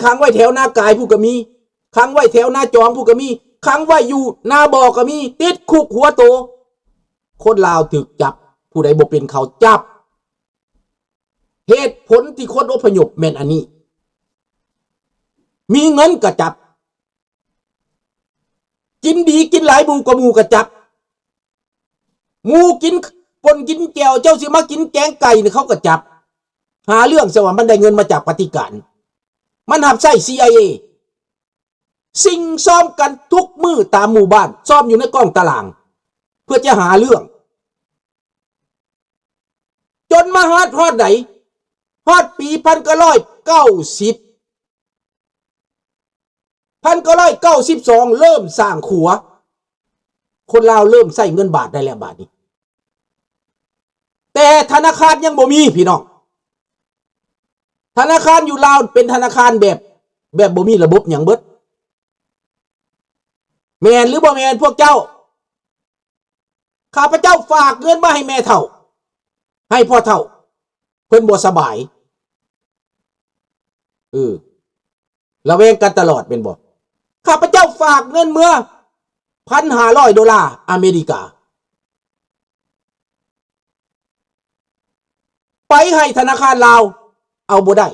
ຂັງໄວ້ແຖວນາກາຍພຸ້ນກໍມີ, ຂັງໄວ້ແຖວນາຈອມພຸ້ນກໍມີ, ຂັງໄວ້ຢູ່ນາບໍ່ກໍມີ, ຕິດຄຸກຫົວໂຕ. ຄົນລາວຖືກຈັບ, ຜູ້ໃດບໍ່ເປັນເຂົາຈັບ. ເຫດຜົນທີ່ຄົນອົບພະຍົບແມ່ນອັນນີ້. ມີເງິນກໍຈັບ, ກິນດີກິນຫຼາຍໝູ່ກວ່າໝູ່ກໍຈັບ. ໝູ່ກິນປົ່ນກິນແຈ່ວ ເຈົ້າຊິມາກິນແກງໄກ່ນີ້ ເຂົາກໍຈັບ. ຫາເລື່ອງຊະວ່າ ມັນໄດ້ເງິນມາຈາກປະຕິການ, ມັນຮັບໃຊ້ ຊີໄອເອ ຊິງຊອມກັນທຸກມື້ຕາມໝູ່ບ້ານ, ຊອມຢູ່ໃນກ້ອງຕາລາງ ເພື່ອຈະຫາເລື່ອງ. ຈົນມາຮອດ ຮອດໃດ? ຮອດປີພັນເກົ້າຮ້ອຍເກົ້າສິບ ພັນເກົ້າຮ້ອຍເກົ້າສິບສອງ ເລີ່ມສ້າງຂົວ. ຄົນລາວເລີ່ມໃຊ້ເງິນບາດໄດ້ແລ້ວບາດນີ້, ແຕ່ທະນາຄານຍັງບໍ່ມີພີ່ນ້ອງ. ທະນາຄານຢູ່ລາວເປັນທະນາຄານແບບ ແບບບໍ່ມີລະບົບຫຍັງເບິດ. ແມ່ນຫຼືບໍ່ແມ່ນພວກເຈົ້າ? ຂ້າພະເຈົ້າຝາກເງິນມາໃຫ້ແມ່ເຖົ້າ ໃຫ້ພໍ່ເຖົ້າ, ເພິ່ນບໍ່ສະບາຍ. ເອີ ລະແວງກັນຕະຫຼອດແມ່ນບໍ່? ຂ້າພະເຈົ້າຝາກເງິນເມືອ ພັນຫ້າຮ້ອຍໂດລາອາເມລິກາ ໄປໃຫ້ທະນາຄານລາວ ເອົາບໍ່ໄດ້,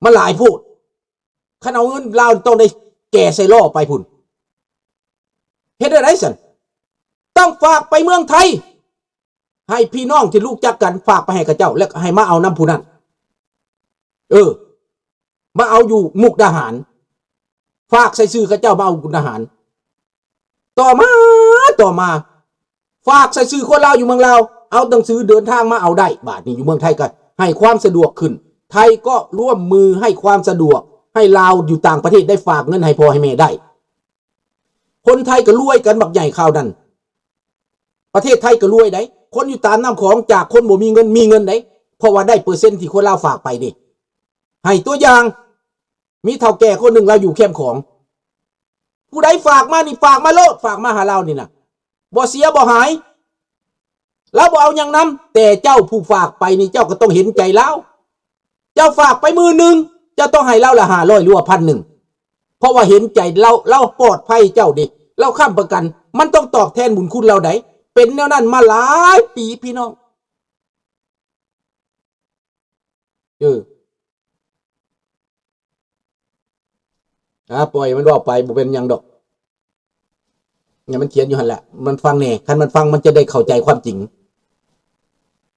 ມັນຫຼາຍໂພດ. ຄັນເອົາເງິນລາວ ຕ້ອງໄດ້ແກ່ໃສ່ລໍ້ໄປພຸ້ນ. ເຮັດແນວໃດຊັ້ນ? ຕ້ອງຝາກໄປເມືອງໄທ ໃຫ້ພີ່ນ້ອງທີ່ຮູ້ຈັກກັນ ຝາກໄປໃຫ້ເຂົາເຈົ້າ ແລ້ວກໍໃຫ້ມາເອົານຳຜູ້ນັ້ນ. ເອີ ມາເອົາຢູ່ມຸກດາຫານ, ຝາກໃສ່ຊື່ເຂົາເຈົ້າມາເອົາມຸກດາຫານ. ຕໍ່ມາ ຕໍ່ມາ ຝາກໃສ່ຊື່ຄົນລາວຢູ່ເມືອງລາວ ເອົາໜັງສືເດີນທາງມາເອົາໄດ້. ບາດນີ້ຢູ່ເມືອງໄທກໍໃຫ້ຄວາມສະດວກຂຶ້ນ, ໄທກໍຮ່ວມມືໃຫ້ຄວາມສະດວກ ໃຫ້ລາວຢູ່ຕ່າງປະເທດໄດ້ຝາກເງິນໃຫ້ພໍ່ໃຫ້ແມ່ໄດ້. ຄົນໄທກໍລວຍກັນບັກໃຫຍ່ຄາວນັ້ນ, ປະເທດໄທກໍລວຍໄດ໋. ຄົນຢູ່ຕາມນ້ຳຂອງ ຈາກຄົນບໍ່ມີເງິນ ມີເງິນໄດ໋, ເພາະວ່າໄດ້ເປີເຊັນທີ່ຄົນລາວຝາກໄປເດ້. ໃຫ້ຕົວຢ່າງ ມີເຖົ້າແກ່ຄົນໜຶ່ງ ລາວຢູ່ແຄມຂອງ, ຜູ້ໃດຝາກມານີ້ ຝາກມາໂລດ, ຝາກມາຫາລາວນີ້ນະ ບໍ່ເສຍບໍ່ຫາຍ, ລາວບໍ່ເອົາຫຍັງນຳ. ແຕ່ເຈົ້າຜູ້ຝາກໄປນີ້ ເຈົ້າກໍຕ້ອງເຫັນໃຈລາວ. ເຈົ້າຝາກໄປໝື່ນໜຶ່ງ ເຈົ້າຕ້ອງໃຫ້ລາວລະຫ້າຮ້ອຍ ຫຼືວ່າພັນໜຶ່ງ, ເພາະວ່າເຫັນໃຈລາວ, ລາວປອດໄພເຈົ້າເດ້, ລາວຄ້ຳປະກັນ, ມັນຕ້ອງຕອບແທນບຸນຄຸນລາວໄດ໋. ເປັນແນວນັ້ນມາຫຼາຍປີພີ່ນ້ອງ. ເອີ ອາ ປ່ອຍມັນເວົ້າໄປ ບໍ່ເປັນຫຍັງດອກ, ໃຫ້ມັນຂຽນຢູ່ຫັ້ນແຫຼະ, ມັນຟັງແດ່. ຄັນມັນຟັງ ມັນຈະໄດ້ເຂົ້າໃຈຄວາມຈິງ.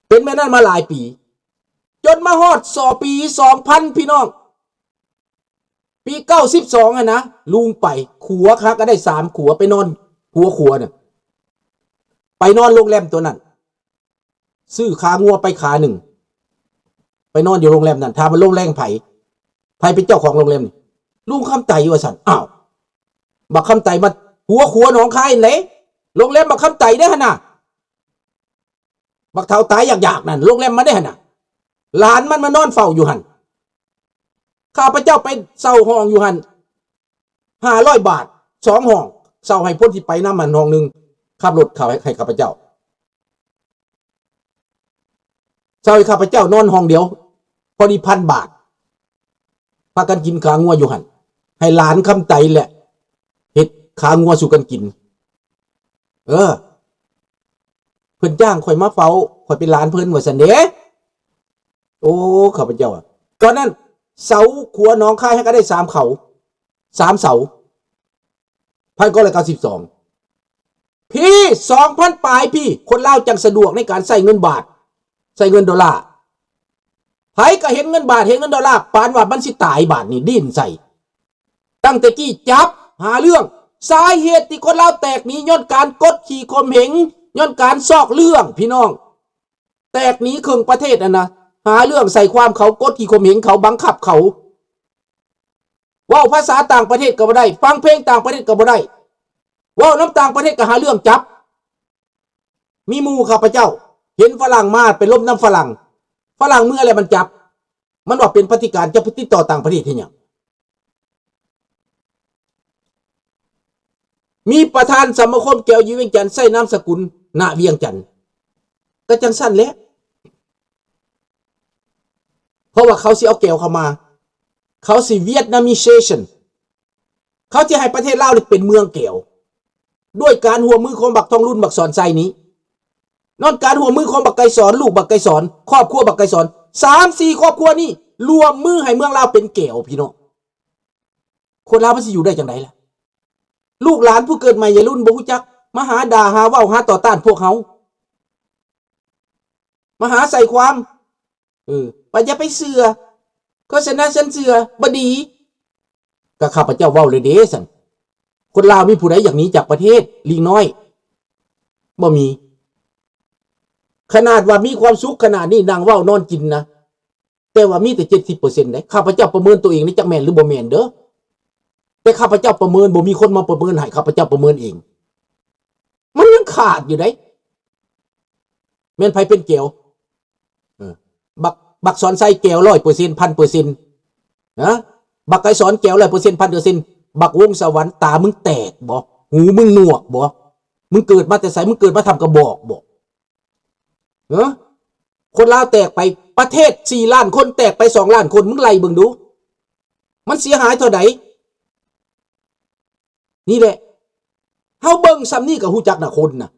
ເປັນແບບນັ້ນມາຫຼາຍປີ, ຈົນມາຮອດ ສອ ປີສອງພັນ ພີ່ນ້ອງ, ປີເກົ້າສິບສອງຫັ້ນນະ, ລຸງໄປຂົວ, ຫາກໍໄດ້ສາມຂົວ, ໄປນອນຫົວຂົວນະ, ໄປນອນໂຮງແຮມຕົວນັ້ນ. ຊື້ຂາງົວໄປຂາໜຶ່ງ, ໄປນອນຢູ່ໂຮງແຮມນັ້ນ. ຖາມວ່າໂຮງແຮມໃຜ? ໃຜເປັນເຈົ້າຂອງໂຮງແຮມນີ້? ລຸງຄຳໄຕ ວ່າຊັ້ນ. ອ້າວ ບັກຄຳໄຕມາຫົວຂົວໜອງຄາຍຫັ້ນເດ້, ໂຮງແຮມບັກຄຳໄຕເດ້ຫັ້ນນະ, ບັກເຖົ້າຕາຍຢາກໆນັ້ນ, ໂຮງແຮມມັນເດ້ຫັ້ນນະ, ຫຼານມັນມານອນເຝົ້າຢູ່ຫັ້ນ. ຂ້າພະເຈົ້າໄປເຊົ່າຫ້ອງຢູ່ຫັ້ນ ຫ້າຮ້ອຍບາດ ສອງຫ້ອງ, ເຊົ່າໃຫ້ຄົນທີ່ໄປນຳຫັ້ນຫ້ອງໜຶ່ງ, ຂັບລົດເຂົ້າໃຫ້ ໃຫ້ຂ້າພະເຈົ້າ, ເຊົ່າໃຫ້ຂ້າພະເຈົ້ານອນຫ້ອງດຽວ ພໍດີພັນບາດ, ພາກັນກິນຂາງົວຢູ່ຫັ້ນ, ໃຫ້ຫຼານຄຳໄຕແຫຼະເຮັດຂາງົວສູ່ກັນກິນ. ເອີ ເພິ່ນຈ້າງຂ້ອຍມາເຝົ້າ, ຂ້ອຍເປັນຫຼານເພິ່ນ ວ່າຊັ້ນເດ້. ໂອ້ ຂ້າພະເຈົ້າ ຕອນນັ້ນເສົາຂົວໜອງຄາຍ ໃຫ້ກໍໄດ້ສາມເສົາ, ສາມເສົາ, ພັນເກົ້າຮ້ອຍເກົ້າສິບສອງ. ພີ້ ສອງພັນປາຍປີ ຄົນລາວຈັ່ງສະດວກໃນການໃຊ້ເງິນບາດ, ໃຊ້ເງິນໂດລາ. ໃຜກໍເຫັນເງິນບາດ ເຫັນເງິນໂດລາ ປານວ່າມັນຊິຕາຍ. ບາດນີ້ດີ້ນໃສ່, ຕັ້ງແຕ່ກີ້ຈັບ, ຫາເລື່ອງ. ສາເຫດທີ່ຄົນລາວແຕກໜີ ຍ້ອນການກົດຂີ່ຂົ່ມເຫງ, ຍ້ອນການຊອກເລື່ອງ ພີ່ນ້ອງ. ແຕກໜີເຄິ່ງປະເທດຫັ້ນນະ, ຫາເລື່ອງໃສ່ຄວາມເຂົາ, ກົດຂີ່ຂົ່ມເຫງເຂົາ, ບັງຄັບເຂົາ. ເວົ້າພາສາຕ່າງປະເທດກໍບໍ່ໄດ້, ຟັງເພງຕ່າງປະເທດກໍບໍ່ໄດ້, ເວົ້ານຳຕ່າງປະເທດກໍຫາເລື່ອງຈັບ. ມີໝູ່ຂ້າພະເຈົ້າເຫັນຝຣັ່ງມາ ໄປລົມນຳຝຣັ່ງ, ຝຣັ່ງເມືອແລ້ວມັນຈັບ, ມັນວ່າເປັນປະຕິການ, ຈະໄປຕິດຕໍ່ຕ່າງປະເທດເຮັດຫຍັງ? ມີປະທານສະມາຄົມແກ້ວຢູ່ວຽງຈັນ ໃຊ້ນາມສະກຸນ ນະວຽງຈັນ, ກໍຈັ່ງຊັ້ນແຫຼະ. ພາະວ່າເຂົາຊິເອົາແກວເຂົ້າມາ ເຂົາຊິ Vietnamization ເຂົາຊິໃຫ້ປະເທດລາວນີ້ເປັນເມືອງແກວ ດ້ວຍການຮ່ວມມືຂອງບັກທອງລຸນ ບັກສອນໄຊນີ້ ຍ້ອນການຮ່ວມມືຂອງບັກໄກສອນ ລູກບັກໄກສອນ ຄອບຄົວບັກໄກສອນ ສາມສີ່ຄອບຄົວນີ້ ຮ່ວມມືໃຫ້ເມືອງລາວເປັນແກວ ພີ່ນ້ອງ. ຄົນລາວມັນຊິຢູ່ໄດ້ຈັ່ງໃດລະ? ລູກຫຼານຜູ້ເກີດໃໝ່ໃນລຸ້ນບໍ່ຮູ້ຈັກ ມາຫາດ່າ ຫາເວົ້າ ຫາຕໍ່ຕ້ານພວກເຮົາ ມາຫາໃສ່ຄວາມ ເອີ ວ່າຢ່າໄປເຊື່ອ ໂຄສະນາຊັ້ນເຊື່ອ ບໍ່ດີ. ກໍຂ້າພະເຈົ້າເວົ້າແລ້ວເດ້ຊັ້ນ ຄົນລາວມີຜູ້ໃດຢາກໜີຈາກປະເທດ ລີກນ້ອຍ ບໍ່ມີ. ຂະໜາດວ່າມີຄວາມສຸກຂະໜາດນີ້ ນັ່ງເວົ້ານອນກິນນະ ແຕ່ວ່າມີແຕ່ເຈັດສິບເປີເຊັນເດ້. ຂ້າພະເຈົ້າປະເມີນຕົວເອງນີ້ ຈັກແມ່ນຫຼືບໍ່ແມ່ນເດີ ແຕ່ຂ້າພະເຈົ້າປະເມີນ ບໍ່ມີຄົນມາປະເມີນໃຫ້ ຂ້າພະເຈົ້າປະເມີນເອງ. ມັນຍັງຂາດຢູ່ເດ້. ແມ່ນໃຜເປັນແກວ? ເອີ ບັກ ບັກສອນໄຊແກວຮ້ອຍເປີເຊັນ ພັນເປີເຊັນ ນະ? ບັກໄກສອນແກວຮ້ອຍເປີເຊັນ ພັນເປີເຊັນ. ບັກວົງສະຫວັນ ຕາມຶງແຕກບໍ? ຫູມຶງໜວກບໍ? ມຶງເກີດມາແຕ່ໃສ? ມຶງເກີດມາທຳກະບອກບໍ? ເອີ ຄົນລາວແຕກໄປ ປະເທດສີ່ລ້ານຄົນ ແຕກໄປສອງລ້ານຄົນ ມຶງໄລ່ເບິ່ງດູ ມັນເສຍຫາຍເທົ່າໃດ? ນີ້ແຫຼະ ເຮົາເບິ່ງຊ່ຳນີ້ກໍຮູ້ຈັກນະ ຄົນນະ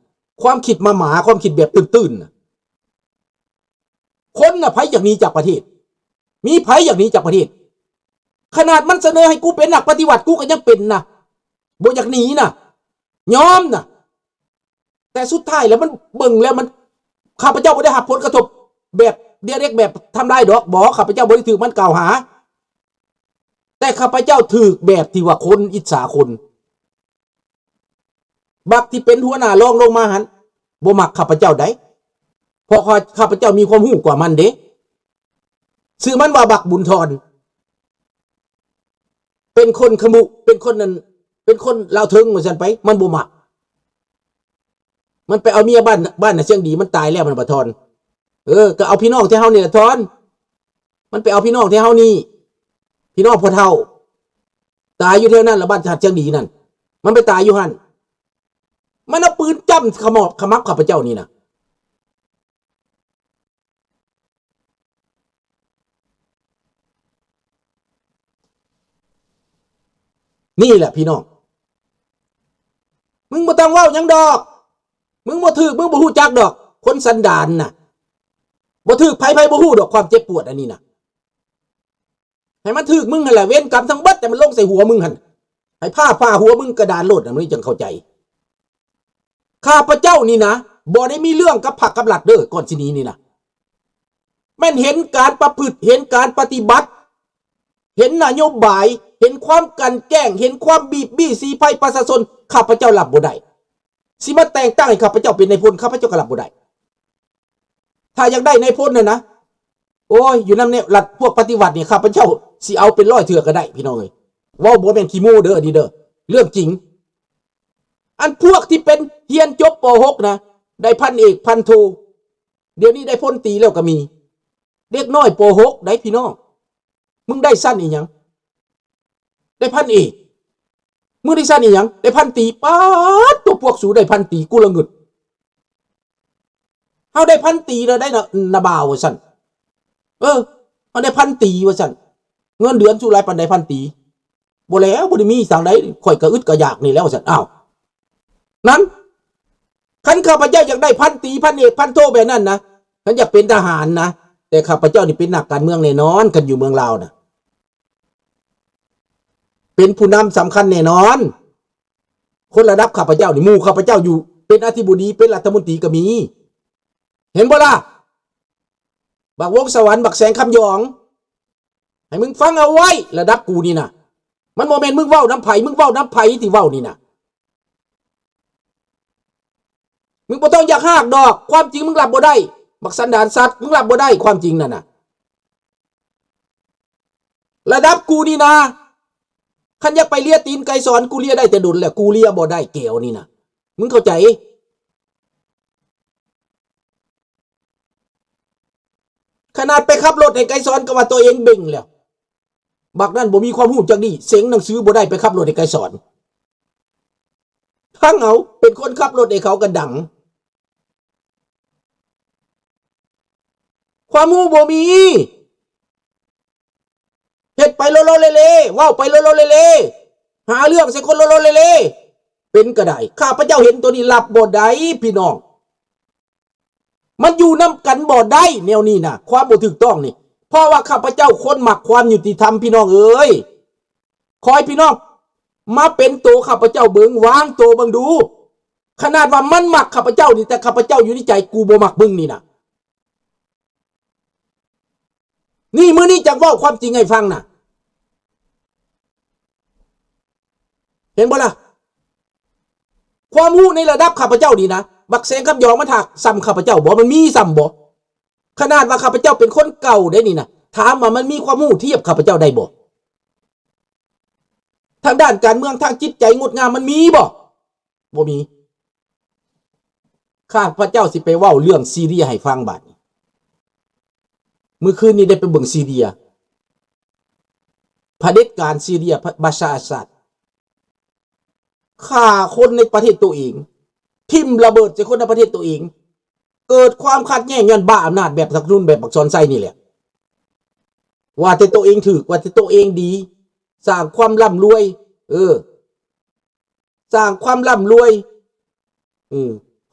ຄວາມຄິດໝາໆ ຄວາມຄິດແບບຕື່ນໆນະ. ຄົນນະ ໃຜຢາກໜີຈາກປະເທດ? ມີໃຜຢາກໜີຈາກປະເທດ? ຂະໜາດມັນສະເໜີໃຫ້ກູເປັນນັກປະຕິວັດ ກູກໍຍັງເປັນນະ ບໍ່ຢາກໜີນະ ຍອມນະ. ແຕ່ສຸດທ້າຍແລ້ວມັນເບິ່ງແລ້ວມັນ ຂ້າພະເຈົ້າບໍ່ໄດ້ຮັບຜົນກະທົບແບບ direct ແບບທຳລາຍດອກ ບໍ່ ຂ້າພະເຈົ້າບໍ່ໄດ້ຖືກມັນກ່າວຫາ ແຕ່ຂ້າພະເຈົ້າຖືກແບບທີ່ວ່າຄົນອິດສາຄົນ ບັກທີ່ເປັນຫົວໜ້າລອງລົງມາຫັ້ນ ບໍ່ມັກຂ້າພະເຈົ້າໃດ ເພາະຂ້າພະເຈົ້າມີຄວາມຮູ້ກວ່າມັນເດ້. ຊື່ມັນວ່າບັກບຸນທອນ ເປັນຄົນຂະມຸ ເປັນຄົນນັ້ນ ເປັນຄົນລາວເທິງວ່າຊັ້ນໄປ ມັນບໍ່ມັກ. ມັນໄປເອົາເມຍບ້ານ ບ້ານນາຊຽງດີ ມັນຕາຍແລ້ວ ມັນບໍ່ທອນ. ເອີ ກໍເອົາພີ່ນ້ອງແຖວເຮົານີ້ລະທອນ. ມັນໄປເອົາພີ່ນ້ອງແຖວເຮົານີ້ ພີ່ນ້ອງພໍ່ເຖົ້າ ຕາຍຢູ່ແຖວນັ້ນລະ ບ້ານຊຽງດີນັ້ນ ມັນໄປຕາຍຢູ່ຫັ້ນ. ມັນເອົາປືນຈ້ຳຂະໝອບຂະໝັບຂ້າພະເຈົ້ານີ້ນະ. ນີ້ແຫຼະພີ່ນ້ອງ ມຶງບໍ່ຕ້ອງເວົ້າຫຍັງດອກ ມຶງບໍ່ຖືກ ມຶງບໍ່ຮູ້ຈັກດອກ ຄົນສັນດານນະ ບໍ່ຖືກໃຜ ໃຜບໍ່ຮູ້ດອກ ຄວາມເຈັບປວດອັນນີ້ນະ. ໃຫ້ມັນຖືກມຶງຫັ້ນແຫຼະ ເວນກຳທັງເບິດ ໃຫ້ມັນລົງໃສ່ຫົວມຶງຫັ້ນ ໃຫ້ພາ ພາຫົວມຶງກະດານໂລດນະ ມຶງຈຶ່ງເຂົ້າໃຈ. ຂ້າພະເຈົ້ານີ້ນະ ບໍ່ໄດ້ມີເລື່ອງກັບພັກກັບລັດເດີ ກ່ອນຊິໜີນີ້ນະ ແມ່ນເຫັນການປະພຶດ ເຫັນການປະຕິບັດ ເຫັນນະໂຍບາຍ ເຫັນຄວາມກັ່ນແກ້ງ ເຫັນຄວາມບີບບີສີໄພປະຊາຊົນ ຂ້າພະເຈົ້າຮັບບໍ່ໄດ້. ຊິມາແຕ່ງຕັ້ງໃຫ້ຂ້າພະເຈົ້າເປັນນາຍພົນ ຂ້າພະເຈົ້າກໍຮັບບໍ່ໄດ້. ຖ້າຢາກໄດ້ນາຍພົນຫັ້ນນະ ໂອ້ຍ ຢູ່ນຳແນວລັດພວກປະຕິວັດນີ້ ຂ້າພະເຈົ້າຊິເອົາເປັນຮ້ອຍເທື່ອກໍໄດ້ ພີ່ນ້ອງເອີຍ. ເວົ້າບໍ່ແມ່ນຂີ້ໂມ້ເດີ ອັນນີ້ເດີ ເລື່ອງຈິງ. ອັນພວກທີ່ເປັນ ຮຽນຈົບ ປໍຫົກ ນະ ໄດ້ພັນເອກ ພັນໂທ ດຽວນີ້ໄດ້ພົນຕີແລ້ວກໍມີ. ເດັກນ້ອຍ ປໍຫົກ ໄດ໋ ພີ່ນ້ອງ ມຶງໄດ້ຊັ້ນອີຫຍັງ? ໄດ້ພັນເອກ. ມຶງໄດ້ຊັ້ນອີຫຍັງ? ໄດ້ພັນຕີ. ປາດໂຕ ພວກສູໄດ້ພັນຕີ ກູລະງຶດ. ເຮົາໄດ້ພັນຕີແລ້ວໄດ໋ນະ ນາບ່າວ ວ່າຊັ້ນ. ເອີ ເຮົາໄດ້ພັນຕີ ວ່າຊັ້ນ. ເງິນເດືອນສູຫຼາຍປານໃດ ພັນຕີ? ບໍ່ແລ້ວ ບໍ່ໄດ້ມີສັງໃດ ຂ້ອຍກະອຶດກະຢາກນີ້ແຫຼະ ວ່າຊັ້ນ. ອ້າວ ນັ້ນ ຄັນຂ້າພະເຈົ້າຢາກໄດ້ພັນຕີ ພັນເອກ ພັນໂທແບບນັ້ນນະ ຄັນຢາກເປັນທະຫານນະ ແຕ່ຂ້າພະເຈົ້ານີ້ເປັນນັກການເມືອງແນ່ນອນ ຄັນຢູ່ເມືອງລາວນະ ເປັນຜູ້ນຳສຳຄັນແນ່ນອນ. ຄົນລະດັບຂ້າພະເຈົ້ານີ້ ໝູ່ຂ້າພະເຈົ້າຢູ່ ເປັນອະທິບໍດີ ເປັນລັດຖະມົນຕີກໍມີ. ເຫັນບໍ່ລະ ບັກວົງສະຫວັນ ບັກແສງຄຳຫຍອງ ໃຫ້ມຶງຟັງເອົາໄວ້ ລະດັບກູນີ້ນະ ມັນບໍ່ແມ່ນມຶງເວົ້ານຳໃຜ ມຶງເວົ້ານຳໃຜທີ່ເວົ້ານີ້ນະ. ມຶງບໍ່ຕ້ອງຢາກຮາກດອກ ຄວາມຈິງມຶງຮັບບໍ່ໄດ້ ບັກສັນດານສັດ ມຶງຮັບບໍ່ໄດ້ຄວາມຈິງນັ້ນນະ. ລະດັບກູນີ້ນະ ຄັນຢາກໄປເລຍຕີນໄກສອນ ກູເລຍໄດ້ແຕ່ດົນແລ້ວ ກູເລຍບໍ່ໄດ້ແກວນີ້ນະ ມຶງເຂົ້າໃຈ? ຂະໜາດໄປຂັບລົດໃຫ້ໄກສອນກໍວ່າຕົວເອງເບັ່ງແລ້ວ. ບັກນັ້ນບໍ່ມີຄວາມຮູ້ຈັກດີ ເສັງໜັງສືບໍ່ໄດ້ ໄປຂັບລົດໃຫ້ໄກສອນ. ຟັງເອົາ ເປັນຄົນຂັບລົດໃຫ້ເຂົາກໍດັງ. ຄວາມຮູ້ບໍ່ມີ. ເຮັດໄປໂລໆເລໆ ເວົ້າໄປໂລໆເລໆ ຫາເລື່ອງໃສ່ຄົນໂລໆເລໆ ເປັນກໍໄດ້. ຂ້າພະເຈົ້າເຫັນໂຕນີ້ຮັບບໍ່ໄດ້ພີ່ນ້ອງ. ມັນຢູ່ນຳກັນບໍ່ໄດ້ແນວນີ້ນະ ຄວາມບໍ່ຖືກຕ້ອງນີ້. ເພາະວ່າຂ້າພະເຈົ້າຄົນມັກຄວາມຍຸຕິທຳ ພີ່ນ້ອງເອີຍ. ຂໍໃຫ້ພີ່ນ້ອງມາເປັນໂຕຂ້າພະເຈົ້າເບິ່ງ, ວາງໂຕເບິ່ງດູ. ຂະໜາດວ່າມັນມັກຂ້າພະເຈົ້ານີ້, ແຕ່ຂ້າພະເຈົ້າຢູ່ໃນໃຈ ກູບໍ່ມັກມຶງນີ້ນະ. ນີ້ ມື້ນີ້ຈັ່ງເວົ້າຄວາມຈິງໃຫ້ຟັງນະ. ເຫັນບໍ່ລະ? ຄວາມຮູ້ໃນລະດັບຂ້າພະເຈົ້ານີ້ນະ, ບັກແສງຄຳຢອງມັນຫາກສ່ຳຂ້າພະເຈົ້າບໍ່? ມັນມີສ່ຳບໍ່? ຂະໜາດວ່າຂ້າພະເຈົ້າເປັນຄົນເກົ່າເດ້ນີ້ນະ, ຖາມວ່າມັນມີຄວາມຮູ້ທຽບຂ້າພະເຈົ້າໄດ້ບໍ່? ທາງດ້ານການເມືອງ, ທາງຈິດໃຈງົດງາມ ມັນມີບໍ່? ບໍ່ມີ. ຂ້າພະເຈົ້າຊິໄປເວົ້າເລື່ອງຊີເຣຍໃຫ້ຟັງບາດນີ້. ມື້ຄືນນີ້ໄດ້ໄປເບິ່ງຊີເຣຍ, ຜະເດັດການຊີເຣຍ ບາຊາອັດຊາດ ຂ້າຄົນໃນປະເທດໂຕເອງ, ຖິ້ມລະເບີດໃສ່ຄົນໃນປະເທດໂຕເອງ, ເກີດຄວາມຂັດແຍ່ງຍ້ອນບ້າອຳນາດແບບ ທຳນູນ ແບບບັກຊອນໄຊນີ້ແຫຼະ. ວ່າແຕ່ໂຕເອງຖືກ, ວ່າແຕ່ໂຕເອງດີ, ສ້າງຄວາມລ່ຳລວຍ, ເອີ ສ້າງຄວາມລ່ຳລວຍ, ເອີ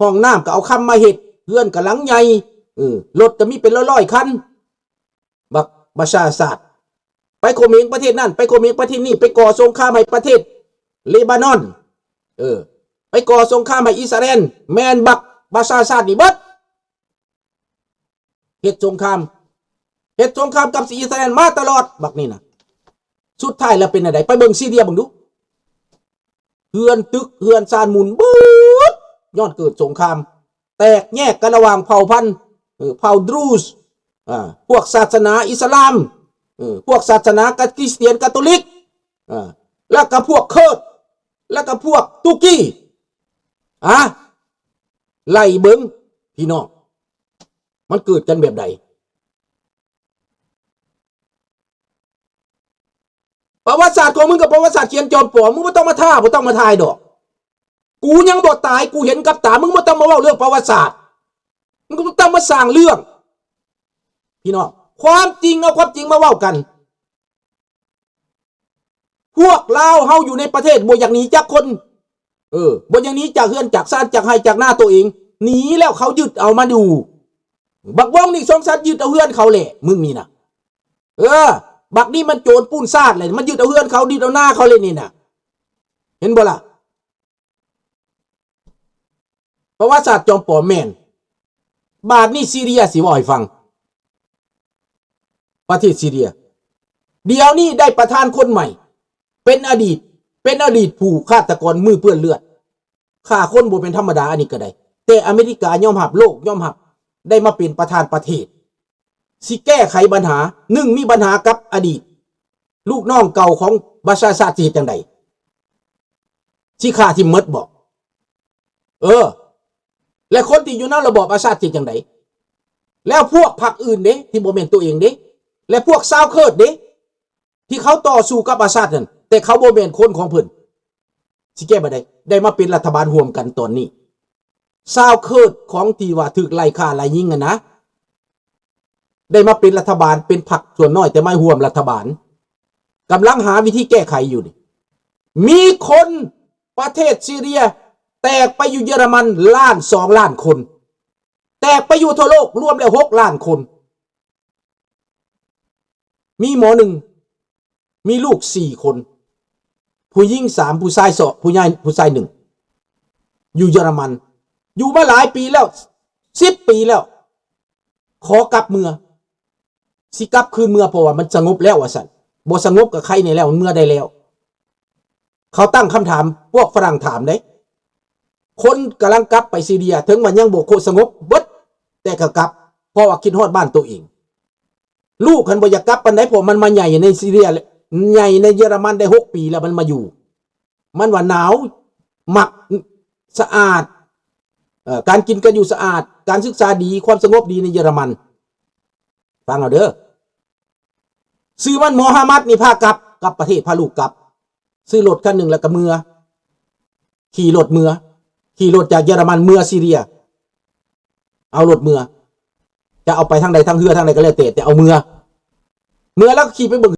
ຫ້ອງນ້ຳກໍເອົາຄຳມາເຮັດ, ເຮືອນກໍຫຼັງໃຫຍ່, ເອີ ລົດກໍມີເປັນຮ້ອຍໆຄັນ. ບັກ ບັກຊາອັດຊາດ ໄປຂົ່ມເຫງປະເທດນັ້ນ, ໄປຂົ່ມເຫງປະເທດນີ້, ໄປກໍ່ສົງຄາມໃຫ້ປະເທດເລບານອນ, ເອີ ໄປກໍ່ສົງຄາມໃຫ້ອິດສະຣາແອນ, ແມ່ນບັກ ບັກຊາອັດຊາດນີ້ເບິດ. ເຮັດສົງຄາມ, ເຮັດສົງຄາມກັບອິດສະຣາແອນມາຕະຫຼອດ ບັກນີ້ນະ. ສຸດທ້າຍແລ້ວເປັນແນວໃດ? ໄປເບິ່ງຊີເຣຍເບິ່ງດູ. ເຮືອນຕຶກ, ເຮືອນຊານໝຸ່ນເບິດ, ຍ້ອນເກີດສົງຄາມ, ແຕກແຍກກັນລະຫວ່າງເຜົ່າພັນ, ເອີ ເຜົ່າດຣູສ, ອາ ພວກສາສະໜາອິດສະລາມ, ເອີ ພວກສາສະໜາກະ ຄຣິສຕຽນ ກາໂຕລິກ, ອາ ແລ້ວກໍພວກເຄີດ, ແລ້ວກໍພວກຕຸກີ. ອາ ໄລ່ເບິ່ງພີ່ນ້ອງ, ມັນເກີດກັນແບບໃດ? ປະຫວັດສາດຂອງມຶງກັບປະຫວັດສາດຂຽນຈອມປອມ, ມຶງບໍ່ຕ້ອງມາທ້າ, ບໍ່ຕ້ອງມາທາຍດອກ. ກູຍັງບໍ່ຕາຍ, ກູເຫັນກັບຕາ, ມຶງບໍ່ຕ້ອງມາເວົ້າເລື່ອງປະຫວັດສາດ, ມຶງບໍ່ຕ້ອງມາສ້າງເລື່ອງ. ພີ່ນ້ອງ, ຄວາມຈິງ, ເອົາຄວາມຈິງມາເວົ້າກັນ. ພວກລາວເຮົາຢູ່ໃນປະເທດບໍ່ຢາກໜີຈັກຄົນ, ເອີ ບໍ່ຢາກໜີຈາກເຮືອນຈາກຊານ, ຈາກໄຮ່ຈາກນາໂຕເອງ, ໜີແລ້ວເຂົາຍຶດເອົາມາຢູ່. ບັກວອງນີ້ ສອງສັດ ຍຶດເອົາເຮືອນເຂົາແຫຼະ, ມຶງນີ້ນະ. ເອີ ບັກນີ້ມັນໂຈນປຸ້ນຊາດແຫຼະ, ມັນຍຶດເອົາເຮືອນເຂົາ, ຍຶດເອົານາເຂົາເລີຍນີ້ນະ. ເຫັນບໍ່ລະ? ປະຫວັດສາດຈອມປອມແມ່ນ. ບາດນີ້ຊີເຣຍ ຊິເວົ້າໃຫ້ຟັງ. ປະເທດຊີເຣຍ ດຽວນີ້ໄດ້ປະທານຄົນໃໝ່, ເປັນອະດີດ, ເປັນອະດີດຜູ້ຄາດຕະກອນມືເປື້ອນເລືອດ, ຂ້າຄົນບໍ່ແມ່ນທຳມະດາ, ອັນນີ້ກໍໄດ້. ແຕ່ອາເມລິກາຍອມຮັບ, ໂລກຍອມຮັບ, ໄດ້ມາເປັນປະທານປະເທດ. ຊິແກ້ໄຂບັນຫາ, ໜຶ່ງ ມີບັນຫາກັບອະດີດລູກນ້ອງເກົ່າຂອງບັຊາອັດຊາດ ຊິເຮັດຈັ່ງໃດ? ຊິຂ້າຖິ້ມໝົດບໍ? ເອີ ແລະ ຄົນທີ່ຢູ່ນຳລະບອບອັດຊາດ ຊິເຮັດຈັ່ງໃດ? ແລ້ວພວກພັກອື່ນເດ ທີ່ບໍ່ແມ່ນໂຕເອງເດ? ແລະ ພວກຊາວເຄີດເດ ທີ່ເຂົາຕໍ່ສູ້ກັບອັດຊາດນັ້ນ ແຕ່ເຂົາບໍ່ແມ່ນຄົນຂອງເພິ່ນ ຊິແກ້ແບບໃດ? ໄດ້ມາເປັນລັດຖະບານຮ່ວມກັນຕອນນີ້ ຊາວເຄີດຂອງທີ່ວ່າຖືກໄລ່ຂ້າໄລ່ຍິງຫັ້ນນະ ໄດ້ມາເປັນລັດຖະບານ ເປັນພັກສ່ວນນ້ອຍ ແຕ່ມາຮ່ວມລັດຖະບານ ກຳລັງຫາວິທີແກ້ໄຂຢູ່ນີ້. ມີຄົນປະເທດຊີເຣຍແຕກໄປຢູ່ເຢຍລະມັນລ້ານສອງລ້ານຄົນ ແຕກໄປຢູ່ທົ່ວໂລກລວມແລ້ວຫົກລ້ານຄົນ. ມີໝໍໜຶ່ງ ມີລູກສີ່ຄົນ ຜູ້ຍິງສາມ ຜູ້ຊາຍສອງ ຜູ້ຊາຍ ຜູ້ຊາຍໜຶ່ງ ຢູ່ເຢຍລະມັນ ຢູ່ມາຫຼາຍປີແລ້ວ ສິບປີແລ້ວ ຂໍກັບເມືອ ຊິກັບຄືນເມືອ ເພາະວ່າມັນສະຫງົບແລ້ວວ່າຊັ້ນ ບໍ່ສະຫງົບກໍໄຄແດ່ແລ້ວ ເມືອໄດ້ແລ້ວ. ເຂົາຕັ້ງຄຳຖາມ ພວກຝຣັ່ງຖາມເດ້ ຄົນກຳລັງກັບໄປຊີເຣຍ ເຖິງວ່າຍັງບໍ່ສະຫງົບເບິດ ແຕ່ກໍກັບ ເພາະວ່າຄິດຮອດບ້ານໂຕເອງ. ລູກຫັ້ນບໍ່ຢາກກັບປານໃດ ເພາະມັນມາໃຫຍ່ໃນຊີເຣຍ ໃຫຍ່ໃນເຢຍລະມັນໄດ້ຫົກປີແລ້ວ ມັນມາຢູ່ ມັນວ່າໜາວ ມັກສະອາດ ເອີ ການກິນການຢູ່ສະອາດ ການສຶກສາດີ ຄວາມສະຫງົບດີໃນເຢຍລະມັນ. ຟັງເອົາເດີ ຊື່ມັນໂມຮາມັດນີ້ ພາກັບ ກັບປະເທດ ພາລູກກັບ ຊື້ລົດຄັນໜຶ່ງແລ້ວກໍເມືອ ຂີ່ລົດເມືອ ຂີ່ລົດຈາກເຢຍລະມັນເມືອຊີເຣຍ ເອົາລົດເມືອ ຈະເອົາໄປທາງໃດ ທາງເຮືອ ທາງໃດກໍແລ້ວແຕ່ ແຕ່ເອົາເມືອ ເມືອແລ້ວກໍຂີ່ໄປເບິ່ງ